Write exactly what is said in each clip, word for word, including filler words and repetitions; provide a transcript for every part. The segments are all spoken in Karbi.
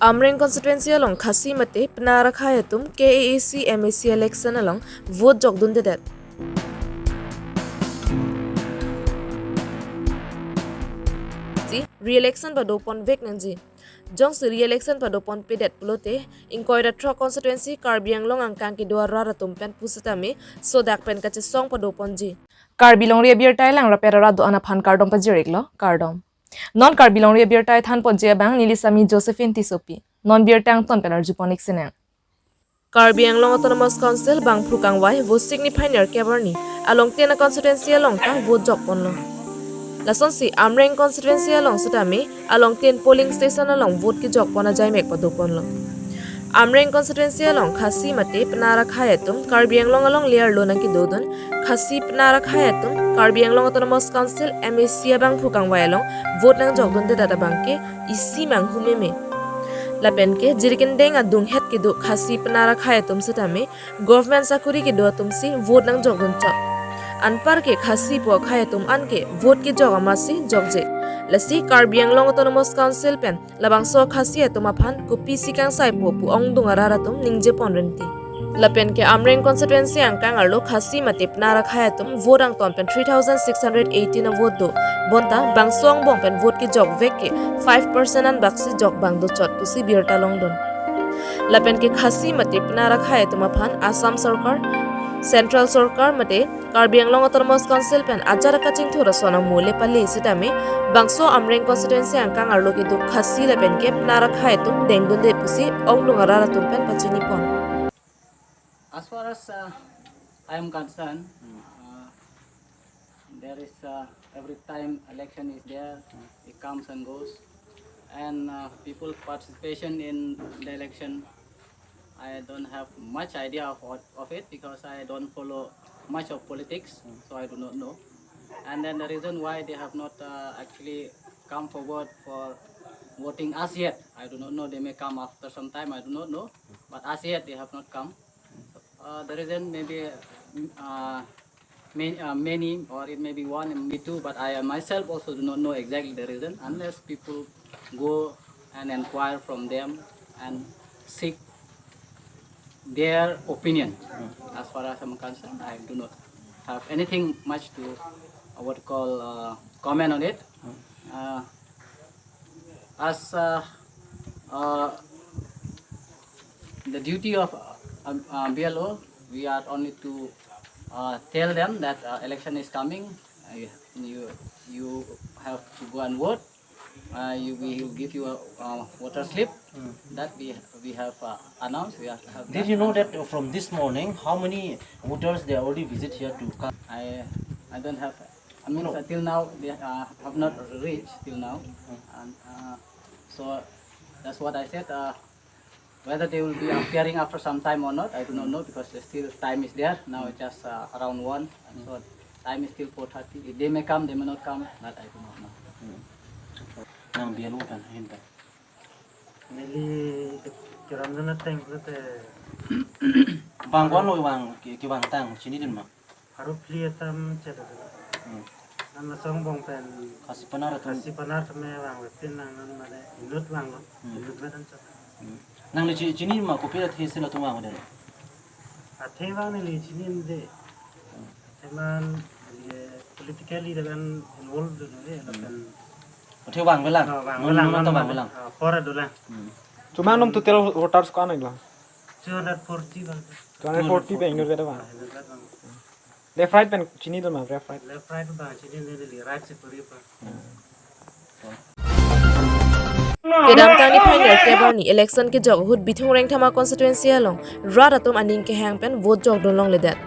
Amreng constituency along Khasi mate Pnar akhei atum K A A C M A C election along vote jokdundedet. Si re-election padopon vek nangji. Jongsi re-election padopon pedet pulote, ingkoi ra throk constituency Karbi Anglong angkang kedo arat atum pen pusitame sodak pen kachesong padoponji. Karbi Longri Abirta elang rapet arat do-an aphan kardom pajir-iklo, kardom. Non Karbi Longri Abirta thanponji abang neli Sami Josephine Tissopi. Non birta angton pen arjupon-ik sinang. Karbi Anglong Autonomous Council bangphu kangvai Vosik niphai nerkep arni along ten a constituency along ta vote jokponlo. Lasonsi Amreng constituency along sitame along ten polling station along vote kejokpon ajaimek padoponlo. Amreng constituency along Khasi mate Pnar akhei atum Karbi Anglong alongle arlo nangkedodun Khasi Pnar akhei atum Karbi Anglong Autonomous Council M A C abangphu kangvai along vote nangjokdundedet abangke isi manghu meme. Lapenke jirikindeng adunghet kedo Khasi Pnar akhei atum sitame government sakuri kedo atumsi vote nangjokdunchot. Anparke Khasi pu akhei atum anke vote kejok amatsi jokje. Lasi Karbi Anglong Autonomous Council pen labangso Khasi atum aphan kopisi kangsaipo pu ongdung arat atum ningjeponrenti. Lapenke Amreng constituency angkang arlo Khasi mate Pnar akhei atum vote angton pen three thousand six hundred eighteen a vote do. Bonta bangso angbong pen vote kejokvek ke five percent anbaksi jokbang dochot pusi birta longdun. Lapenke Khasi mate Pnar akhei atum aphan Assam Sorkar, Central Sorkar mate Karbi Anglong Autonomous Council pen ajat kachingthur ason angmo le pale sitame bangso Amreng constituency angkang arlo kedo Khasi lapenke Pnar akhei atum dengdunde pusi ongdung arat atum pen pachinipon. As far as, uh, I am concerned, uh, there is, uh, every time election is there, it comes and goes, and, uh, people participation in the election, I don't have much idea of, of it because I don't follow much of politics, so I do not know. And then the reason why they have not, uh, actually come forward for voting as yet, I do not know. They may come after some time, I do not know. But as yet, they have not come. Uh, the reason maybe, uh, many, uh, many, or it may be one, maybe two, but I myself also do not know exactly the reason unless people go and inquire from them and seek their opinion. As far as I'm concerned, I do not have anything much to, uh, what call, uh, comment on it. Uh, as, uh, uh, the duty of, uh, um, uh, B L O, we are only to, uh, tell them that, uh, election is coming. Uh, you, you have to go and vote. Uh, you, we will give you a, uh, voter slip that we, we have, uh, announced. We have, have Did that. You know that from this morning, how many voters they already visit here to come? I, I don't have. I mean, No. Until now, they, uh, have not reached till now, and, uh, so that's what I said. Uh, whether they will be appearing after some time or not, I do not know because the still time is there. Now it's just, uh, around one, and so time is still four thirty. If they may come, they may not come, that I do not know. Nang B L O pen ahin pen. Neli ke-, keram dun ateng pulote. Bang ko-an lo kevang, ke-, kevangtang, chinidun ma? Pharo phli atum chedodun. Hmm. Nang laso angbong pen Khasi Pnar atum. Khasi Pnar atum me vangvepin nang non mane inut vanglo. Hmm. Inut vedan chot. Hmm. Nangli chi-, chini ma kopi athe si latum vangvedet? Athe vang neli chinide. Athe man neli politically dokan involved dunde, Hmm. lapen Athe vangvelang. Oh, vang Non, velang, non non, ta non, vangvelang. Oh, pora dolang. Hmm. Chuma non total voters ko-an lang? Two hundred forty vang. Two hundred forty pen inut vedet vang. Ah, inut vedet vang. Left right pen chinidun ma, left right? Left right vang chinine, neli right si puri pa. Kedamtang niphai nerkep arni election kejok ahut Bithung Rengthama constituency along rat atum aning kehang pen vote jokdun longledet.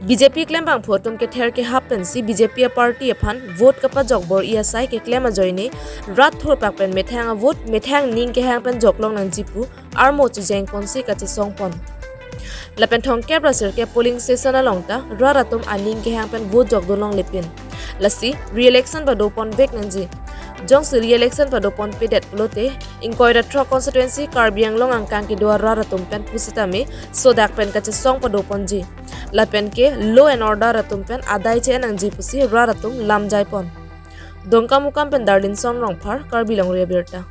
B J P klembangphu atum kether kehap pensi B J P a party aphan vote kapajok bor-i asai keklem ajoine rat thurpak pen methang a vote methang ning kehang pen joklong nangji pu armo chijengponsi kachesongpon. Lapen thomkep ra sirkep polling station along ta rat atum aning kehang pen vote jokdun longlepin. Lasi re-election padopon vek nangji. Jongsi re-election padopon pedet pulote ingkoi ra throk constituency Karbi Anglong angkang kedo arat atum pen pusitame sodak pen kachesong padoponji. Lapenke law and order atum pen adai che-en nangji pusi rat atum lamjaipon. Dongkamukam pen Darlinson Rongphar, Karbi Longri Abirta.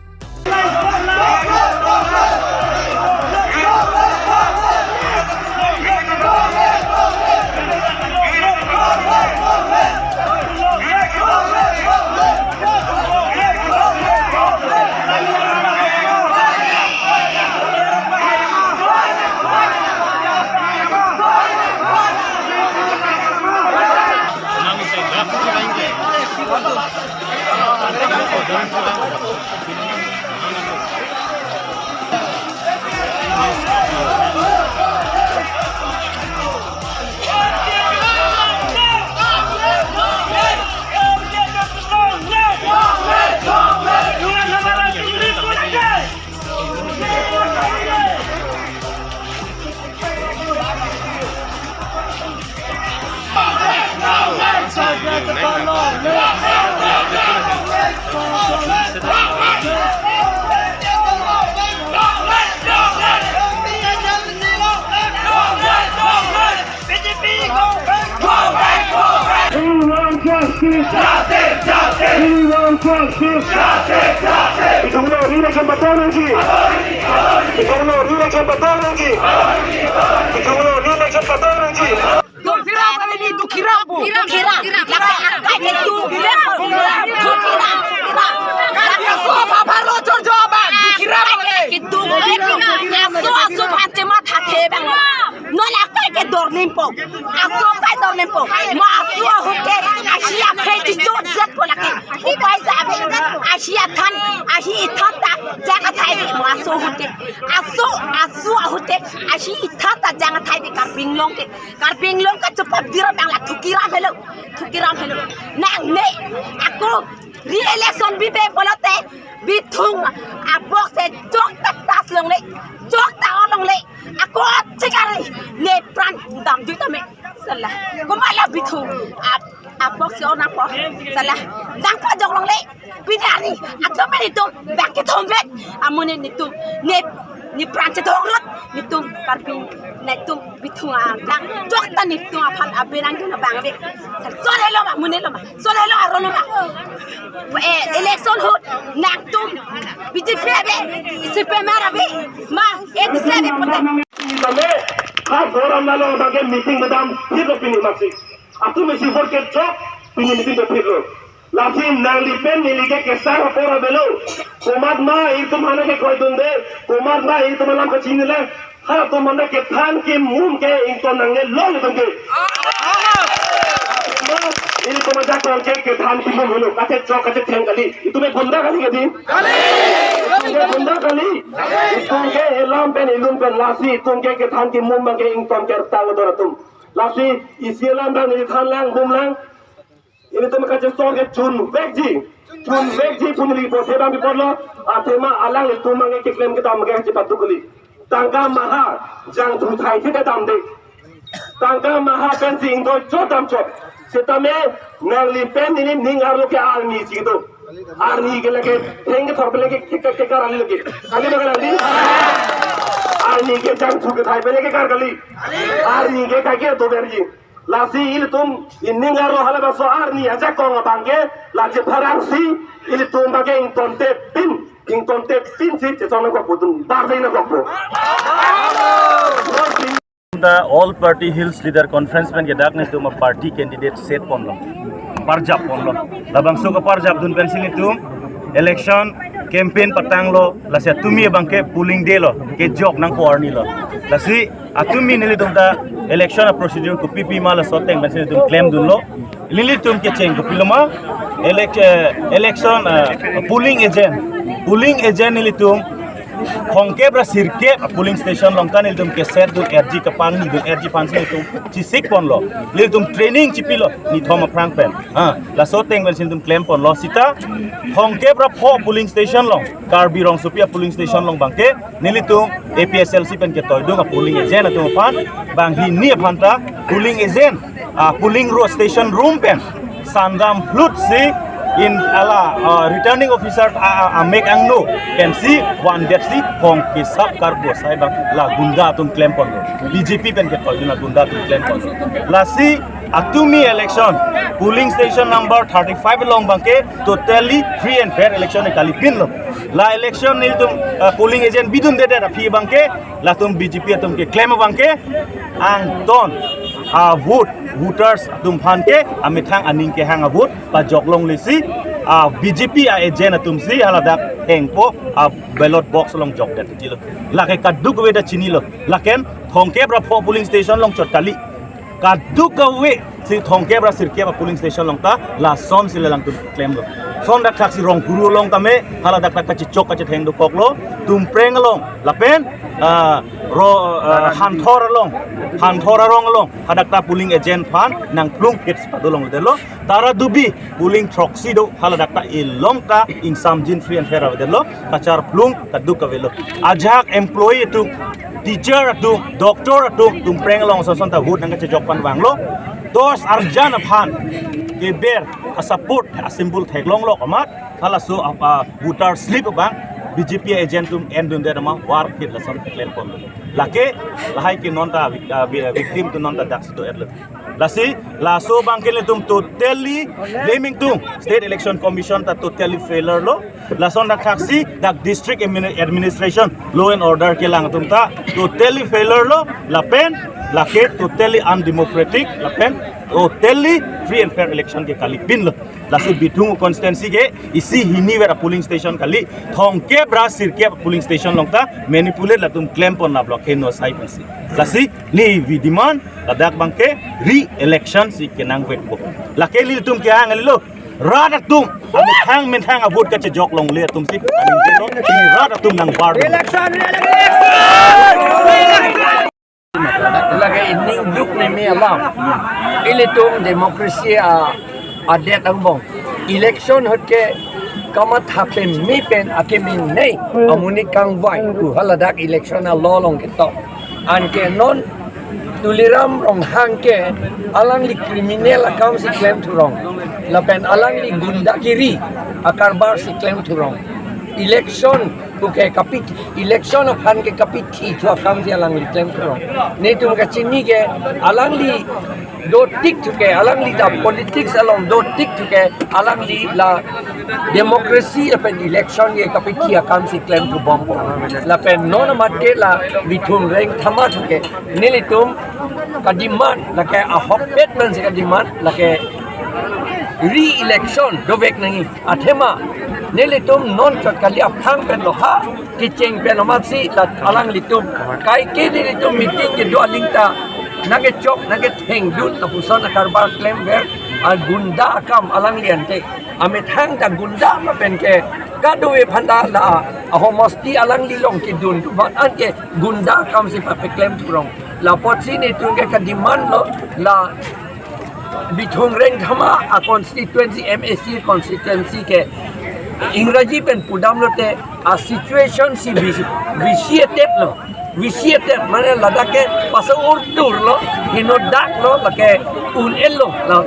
We want justice. Justice, justice. We want justice. Justice, justice. Itum lo rina jam patang lagi. Itum lo rina jam patang lagi. Itum lo rina jam patang lagi. Dukhiram kali ni, Dukhiram bu. Dukhiram. Dukhiram. Dukhiram. Dukhiram. Dukhiram. Dukhiram. Dukhiram. Aso, aso bhante ma thathe bang. Non akai ke dornimpo. Aso kai dornimpo. Ma aso ahut ke. Ashi akhei chichot jat po lake. Upai sa ave. Ashi athan. Ashi ithan ta jang athai di. Ma aso ahut ke. Aso, aso ahut ke. Ashi ithan ta jang athai di Karbi Anglong ke. Karbi Anglong ke chepap dira bang la Thukiram helo. Thukiram helo. Nangne. Ako re-election bibe pulote. Bithung abok si chokta tas longle, chokta on longle. Ako chekari ne pran damjui tame. Sala. Komat la Bithung ab-, abok si on apot. Sala. Dang pajok longle. Pini arni. Atum netum bang kethom bek. Amonit netum. Ne, ne pran chedong rot. Netum Karbi netum Bithung abang chokta netum aphan abenang dun abang ave. Son helo ma, mun helo ma, son helo, aron helo ma. Eh, election ahut nangtum B J P ave, C P M ave, ma, A D C ave pulote. Tame, ha Goram Nalong abang ke meeting kedam, phirlo pini masi. Atum isi vote kechok, pini meeting kephirlo. Lasi nangli pen neli ke kesang apor avelo. Komat ma itum aphan kekroi dunde. Komat ma itum alam kachinine. Halatum aphan kethan kemum ke ington nangne long itum ke. Ma, ilitum ajak abang ke kethan kemum helo. Kachechok kachetheng kali. Itum ke gunda kali ke di. Itum ke gunda kali. Itum ke elam pen ilum pen lasi itum ke kethan kemum abang ke ington kertang ador atum. Lasi isi alam abang neli than lang, bum lang. Ilitum kachesong ke chunvekji. Chunvekji pu neli bose abang pi apotlo. Athema alanglitum abang ke keklem kedam ke chepatuk kali. Tangka maha jangthu thai thek kedam de. Tangka maha pensi ingkoi chot dam chot. Setame nangli pen neli ning arlo ke arni si do. Arni ke lake theng kethor pen lake ke, ke, kekar kali lake. Kali ma kali arni. Arni ke jangthu kethai pen lake kekar kali. Arni ke kaike doverji. Lasi ilitum ining arlo halabangso arni ajakong abang ke la chepharang si ilitum abang ke ingtontepin, ingtontepin si chesong nangkokpo, itum bar sai nangkokpo. The All Party Hills Leader Conference pen ke dak netum a party candidate set ponlo, parjap ponlo. Labangso kaparjap dun pensi netum election campaign patanglo, lasi atumi abang ke polling day lo, kejok nangpo arni lo. Lasi atumi nelitum ta election a procedure kopi pi ma laso ateng pensi netum klem dunlo. Nelitum kecheng kopilo ma, elec-, eh, election, eh, polling agent. Polling agent nelitum hongkep ra sirkep polling station along ta nelitum keset dun erji, kapangni dun erji aphansi nelitum chisik ponlo. Nelitum training chipilo nithom aphrang pen. Ah, laso ateng pensi nelitum klem ponlo. Sita hongkep ra pho polling station along, Karbi Rongsopi a polling station along abang ke nelitum A P H L C pen ketoidung a polling agent atum aphan, bang hini aphan ta polling agent, ah, polling ro station room pen sandam hlut si in ala, ah, returning officer, ah, ah, amek angno pensi vandet si hong kesap karbo sai abang la gunda atum klem ponlo. B J P pen ketoidung a gunda atum klem ponlo. Lasi atumi election polling station number thirty-five along abang ke totally free and fair election kalipinlo. La election nelitum, uh, polling agent bidundedet aphi abangke, latum B J P atum keklem abangke, angton, uh, vote, voters atum aphan ke, amethang aning kehang avote pajok longlesi, uh, B J P a-agent atumsi haladak hengpo, uh, ballot box along jokdet tilo. Lake kadokave ta chinilo. Lapen thomkep ra pho polling station along chot kali. Kadokave si thomkep ra sirkep a-polling station along ta lasonsi le alangtum klemlo. Lason dak thaksi Rongkuru along tame haladak ta kachechok kachetheng dokoklo. Tumpreng along lapen, ah, ro, ah, Hanthor along, Hanthor arong along hadak ta polling agent aphan nangplung hits padolongledetlo. Tara dubi polling throksi do, haladak ta ilong ta ingsamjin free and fair avedetlo, kacharplung kadokavelo. Ajahak employee atum, teacher atum, doctor atum, Tumpreng along ason ason ta vote nangkachejok pan vanglo. Dos arjan aphan keber a-support a-symbol theklonglo amat, halaso apa voter slip abang B J P agent atum endundet amat war phit lason klempon. Lake lahai ke non ta vic-, ah, vi-, victim atum non ta daksi do-etlo. Lasi, laso abangke nelitum totally blaming tung State Election Commission ta totally failure lo. Lason dak thaksi dak district admini-, administration, law and order kelang atum ta totally failure lo. Lapen lake totally undemocratic, lapen totally free and fair election ke kalipinlo. Lasi Bithung constituency ke isi hini ver a-polling station kali, thomkep ra sirkep a-polling station along ta manipulate latum klempon na block heno sai pensi. Lasi neli demand ladak abangke re-election si kenangvekpo. Lake nelitum kehang kalilo. Rat atum, amethang methang a-vote kachejok longle atumsi, aning jelo, neli rat atum nangbar. Election, re-election. Lake ining duk meme alam. Ilitum democracy a, adet angbong. Election ahut ke kamatha peme pen akeme nei, amonit kangvai pu haladak election a-law along ketok. Anke non Tuliram Ronghang ke alangli criminal akamsi klemthurong. Lapen alangli gundagiri akarbarsi klemthurong. Election puke kapit, election aphan ke kapithi thu akamsi alangli klemthurong. Nelitum kachini ke alangli dotik thuke, alangli ta politics along dotik thuke, alangli la democracy lapen election ke kapithi akamsi klemthubompo. Lapen non amat ke la Bithung Rengthama thuke, nelitum kademand, lake ahokpet pensi kademand, lake re-election dovek nangji. Athema nelitum non chot kali aphrang pen lo ha, kecheng pen amatsi la alanglitum. Kaike nelitum meeting kedo aling ta nangkechok nangkethengdun lapuson akarbar klemver, agunda akam alangli ante. Amethang ta gunda ma pen ke kadokave aphanta la ahomosti alangli along kedun tu ban anke gunda akamsi papeklemthurong. Lapotsi nelitum ke kademand lo la Bithung Rengthama a-constituency, M A C constituency ke Ingraji pen pudamlote a-situation si visi-, vitiated lo. Vitiated mane ladak ke pasang ortur lo, hinodak lo, lake un-elo, la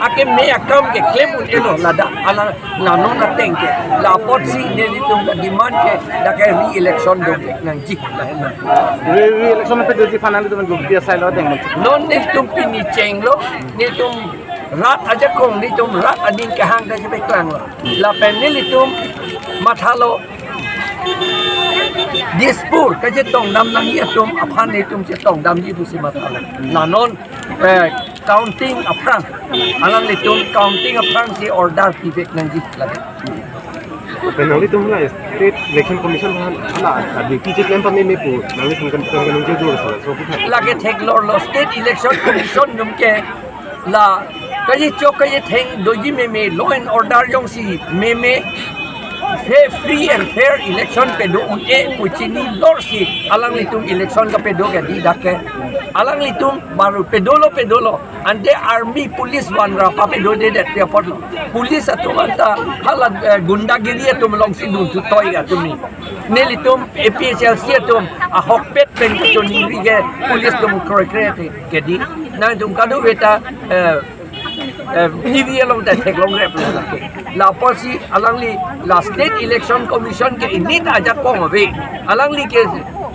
akeme akam keklem un-elo, ladak ala la non ateng ke. Lapotsi nelitum kademand ke dak ke re-election dovek nangji. Re-, re-election pe doji aphan nelitum dovek asai lo ateng. Non nelitum pini chenglo, nelitum rat ajakong, nelitum rat aning kehang ta chepeklanglo. Lapen nelitum mathalo Dispur kachetongdam nangji atum aphan nelitum chetongdamji pusi mathalo. La non, eh, counting aphrang, alanglitum counting aphrangsi order pivek nangji lake. Lapen nanglitum la State Election Commission aphan la duty cheklem pameme pu nanglitum kan kan kan jujur sa so pu. Lake theklorlo State Election Commission atum ke la kachechok kachetheng doji meme, law and order jongsi meme, fair, free and fair election pado un-e pu chinilorsi alanglitum election kapedo ke di dak ke. Alanglitum baru pedolo pedolo. Ante army police vanra papedodedet pi apotlo. Police atum anta hala, eh, gundagiri atum alongsi dunthuthoi atum ni. Nelitum A P H L C atum ahokpet pen kachoningri ke police atum kroikre ke di. Nangtum kadokave ta, eh, eh, T V along ta theklongrep lake. Lapotsi alangli la State Election Commission ke init ajakong ave. Alangli ke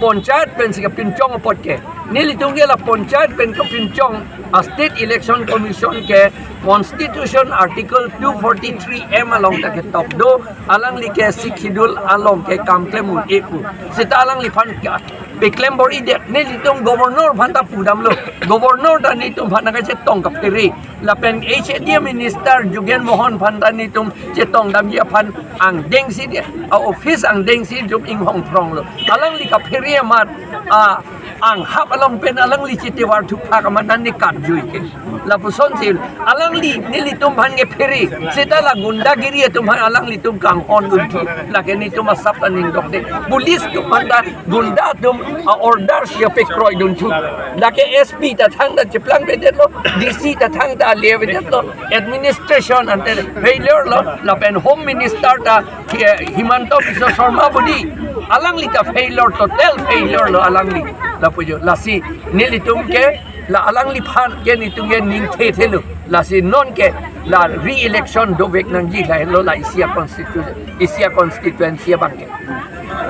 panchayat pensi kapinchong apot ke. Nelitum ke la panchayat pen kepinchong a State Election Commission ke Constitution Article two forty-three M along ta ketok do, alangli ke Sixth Schedule along ke kam klem un-e pu. Seta alangliphan ke peklem bor-idet, nelitum Governor aphan ta pudamlo. Governor ta nelitum aphan nangkachetong kaphere. Lapen H A D A Minister Jogen Mohan aphan ta nelitum chetongdamji aphan angdengsi dia, a office angdengsi jum inghong phronglo. Alangli kaphere amat, a anghap along pen alangli chitivar thupha kamandan ni katjui ke. Lapusonsi alangli nelitum aphan kephere, seta la gundagiri atum aphan alanglitum kanghon dunthu. Lake nelitum asap ta ningdokde. Police atum aphan ta gunda atum a-order si apekroi dunthu. Lake S P ta thangta cheplangvedetlo, D C ta thangta alevedetlo, administration ante failure lo, lapen Home Minister ta, eh, Himanta Biswa Sarma budi, alangli ta failure, total failure lo alangli. Lapu jo, lasi nelitum ke, la alangliphan ke nelitum ke ning thethelo. Lasi non ke la re-election dovek nangji lahenlo la isi a constitu-, isi a constituency abang ke.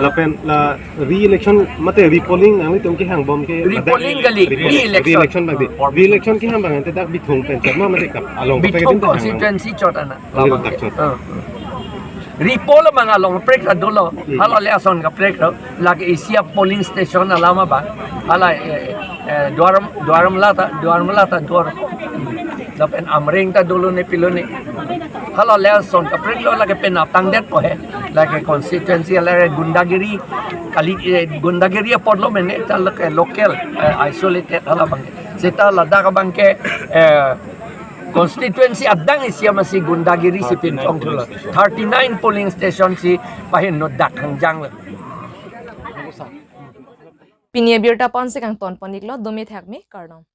Lapen la re-election mate repolling nanglitum kehangbom ke, repolling kali, re-election. Re-election bang di. Re-election kehang abang ante dak Bithung pen chot ma mate kap along kape Bithung kete hang abang. Constituency chot ana. Along labang dak ke. Chot. Ah. Repoll abang along prek ta dolo. Hmm. Hala le ason kaprek lo. Lake isi a polling station alam abang. Hala, eh, eh, Duar, Duar Amla ta, Duar Amla ta, Duar. Lapen Amreng ta dolo ne pilo ne. Hala le ason kaprek lo, lake penap tangdet po he. Lake constituency lake gundagiri kali, eh, gundagiri apot lo mene ta lake local, eh, isolated hala abang. Seta ladak abang ke, eh, constituency adang isi amatsi gundagiri si pinchongthulo. Thirty-nine polling station si pahin no dak hangjang lo. Pini abirta ponsi kangton pon-iklo, dome thakme, kardom.